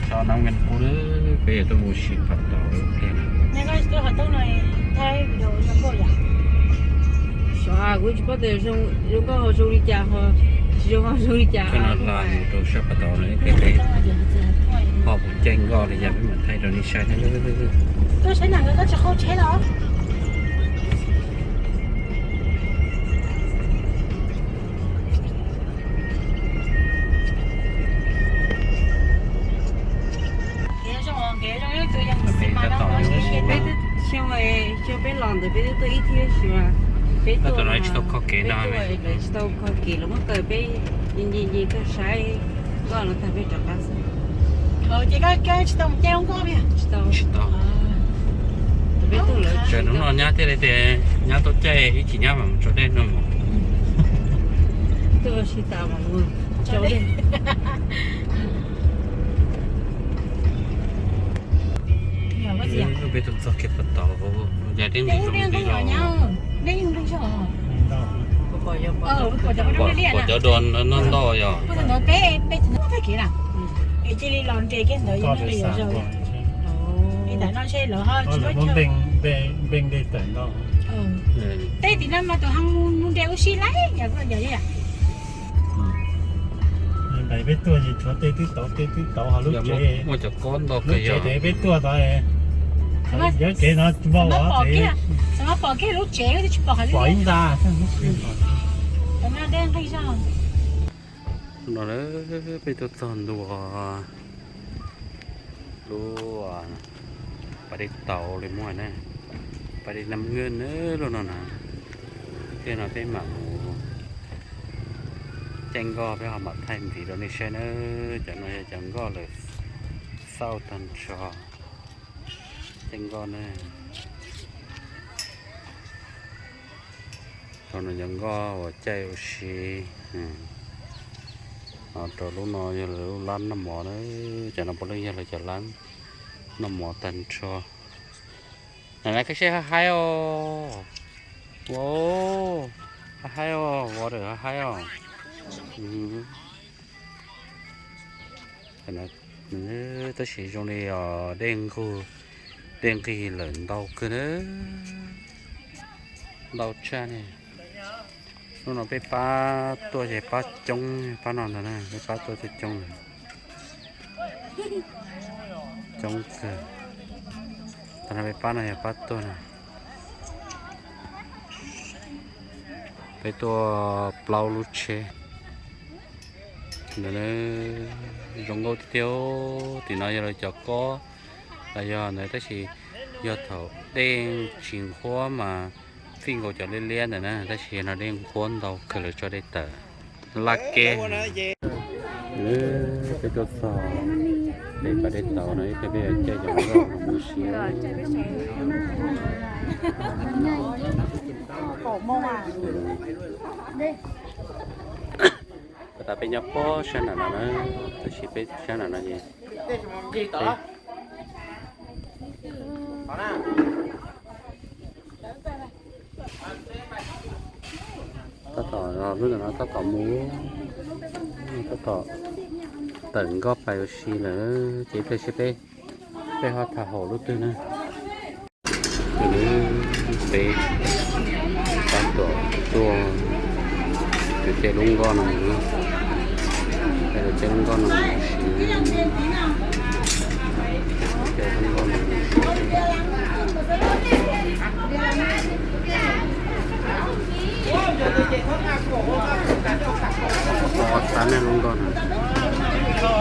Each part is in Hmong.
Tso nab nkees kub, peb yuav tuaj mus sim pab tau ib pliag na. Xyov kuv tsis paub tias zoo nkauj ho zoo li cas ho tsis zoo ho zoo li cas. Coj no hla mus rau sab pab tau no, peb ho puas caij nkoj li cas peb mam thaij rau nej saib na. Tuaj saib na, nkawd tsis qhau tsheb los? Peb twb xyoo, xyoo peb los ntawd peb twb tuaj ib thiab xyoo, peb tuaj no tsis tau kho kev no, lawv tsis tau kho kev, lawv muab kaw peb nce nce tuaj saib nkoj no tag peb rov qab xwb. Ces koj tsis tau mus caij nkoj li? Tsis tau. Tsis tau. Peb tuaj lawv tsawg hnub no nyab thiaj li tias nyab tuaj caij ib chim nyab mam mus tso dej no mus. Tuaj ua si tas mam mus tso dej. Peb tuaj txog kiag pab tau, yam dej nqis zoo li los. Pom cov dua no ntau yog. Tej tim no mas tus hee mus nres ua si lawm. Peb tuaj ces tshuav tej twb tauv tej twb tauv ho lub tsev, muaj cov kob ntau kawg, lub tsev yog peb tuaj tod, yog kev no vau, pom kiag lub tsev, pom ib ntag. No peb tuaj txog ntua lub pas dej tauv li muaj na, pas dej Nam Ngwj na, lub no na. Tej no peb mam mus caij nkoj peb ho mam thaij ntxiv rau nej saib na. Cov no yog cov nkoj lawm xauj tag nrho. Caij nkoj na. Cov no cov nkoj uas caij ua si. Rau lub no yog lawv lub lab noj mov na. Cov no puav leej yog lawv cov lab noj mov tag nrho. Nai koj saib hab haib os. Ua, hab haib os, water hab haib os. Tab sis zoo li os dej nqig, dej nqig lawm ntau kawg na. Ntau tshaj ne. Hnub no peb pab tuaj ces pab coob, pab no ntag na, peb pab tuaj coob coob na. Coob kawg. Tag no peb pab no yog pab tuaj na. Peb tuaj plaub lub tsheb. Ntawd zoo nkauj tiag tiag. Tim no yog lawv cov kob los yog ntawd tab sis yog thaum dej tsis nqhuab mas fij nkaus cov liab liab ntawd na, tab sis no dej nqhuab ntau kawg lawv tso dej tawm. Laj keb. Peb tuaj txog peb pas dej tauv no ib pliag peb yuav caij cov nkoj mus siab. Puas tas peb nyob pob sab nram no na, tab sis peb sab nram no ces tab tom, lub ntawm no tab tom mus, tab tom tawm nkoj pais ua si lawm ces ib pliag seb peb, peb ho tham haum lub twg na. Peb tab tom tuaj caij lub nkoj no, caij lub nkoj no mus ua si, caij lub nkoj no mus ua si. Tau ne lub nkoj no. Tau.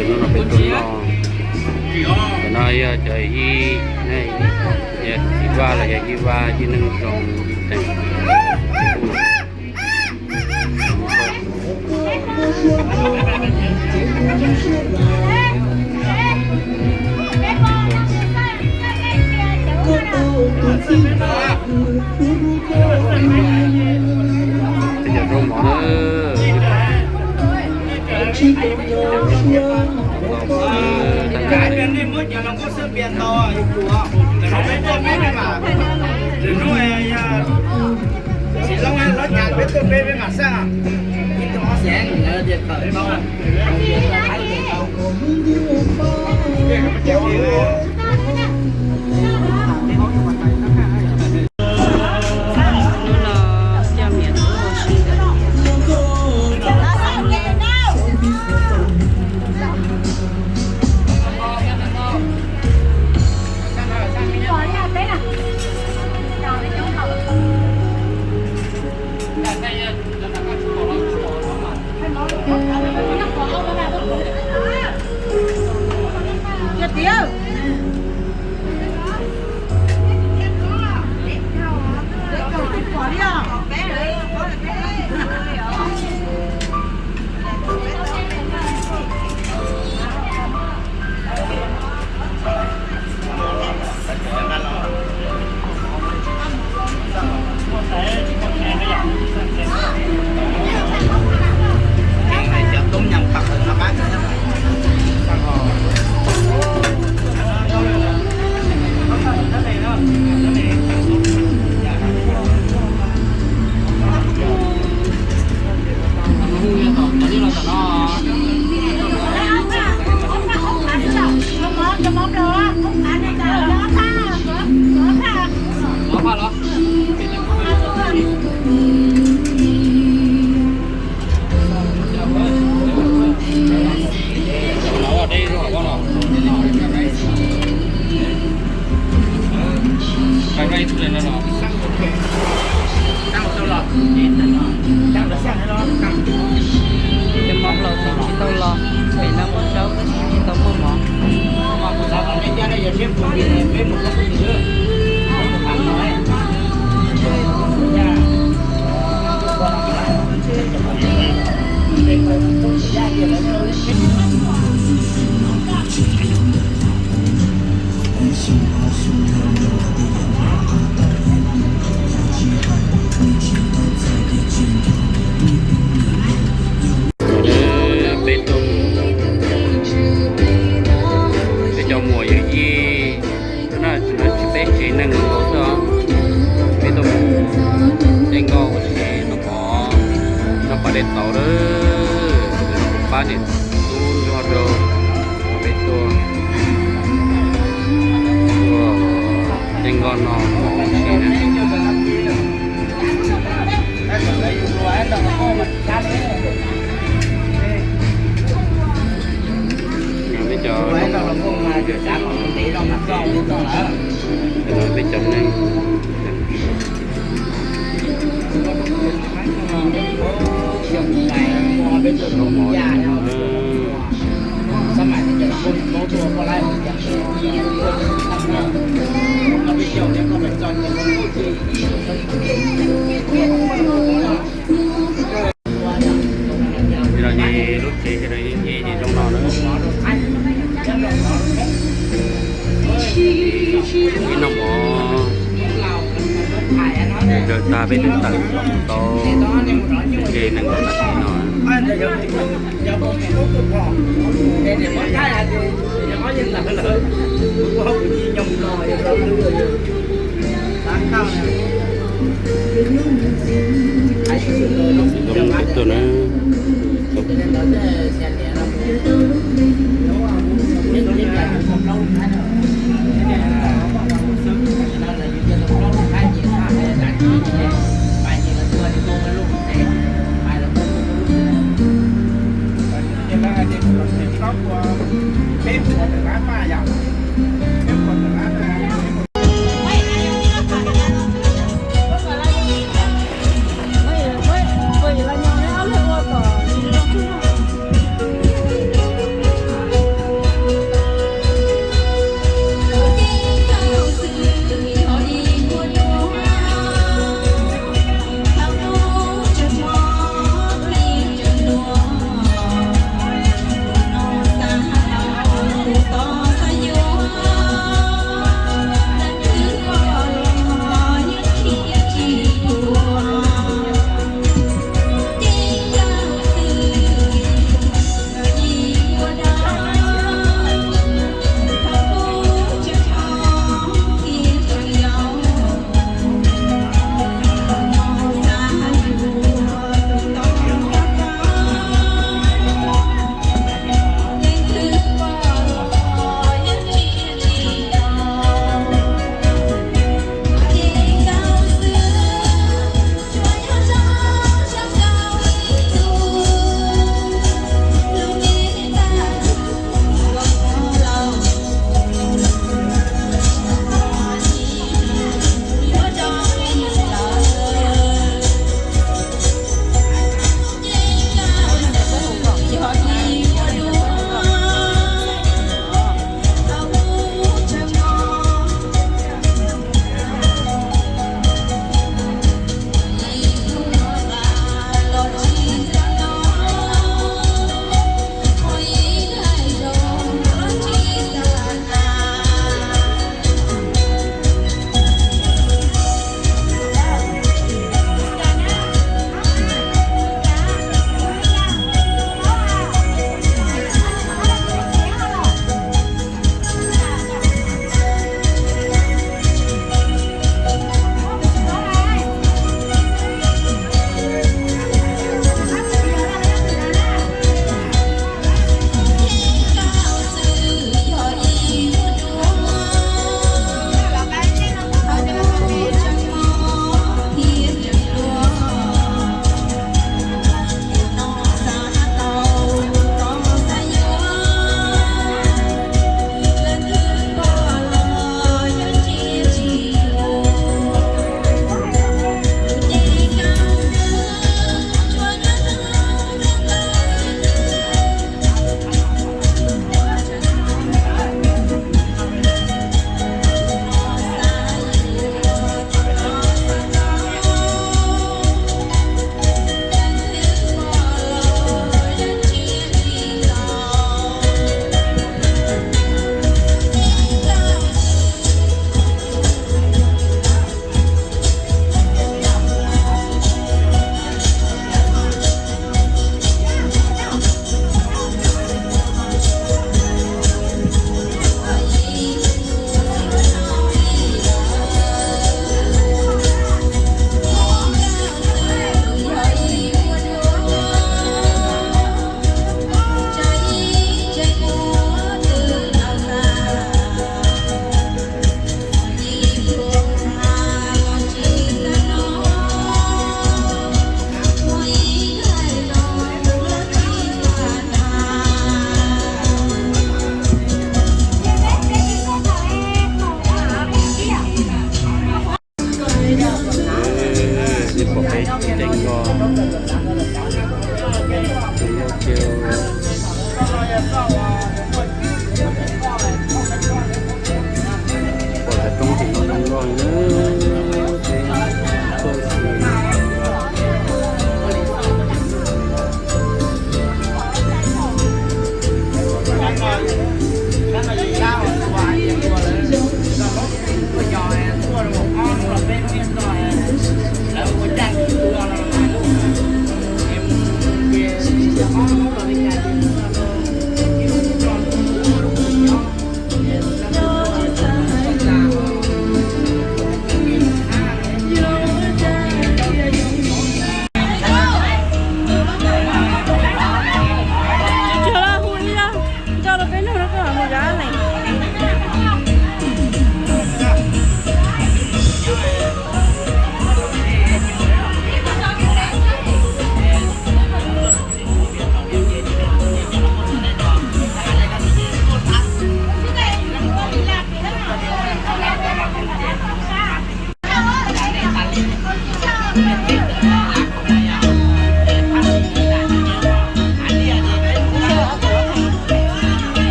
Hnub no peb tuaj noj, cov no yog cov yij, yij vaj los yog yij vaj yij neej zoo teem. Cov zaub mov na. Hnub no coj niam tuaj ua si ntawm. Cov mov plaus tseem tsis tau los, pem no muaj zaub tab sis tsis tau muaj mov. Peb tuaj mus, peb cov muam yawm yij, no tsis peb tsev neeg nkaus xwb os. Peb tuaj mus cev nkoj ua si noj mov, noj pas dej tauv lawm, pab niam tub nrog rau peb tuaj, tuaj cev nkoj noj mov ua si na. Peb cov, peb cov neeg. Ces no ces lub tsev ces no ces zoo no na. Ib noj mov, zaws tag peb twb tawm los mus tau, nce neeg los tam sim no. Zoo peb tuaj na. Nej pom peb ceeb ko, peb yog kawg. Pom cov roob tim no zoo nkauj li na, peb tuaj xyuas.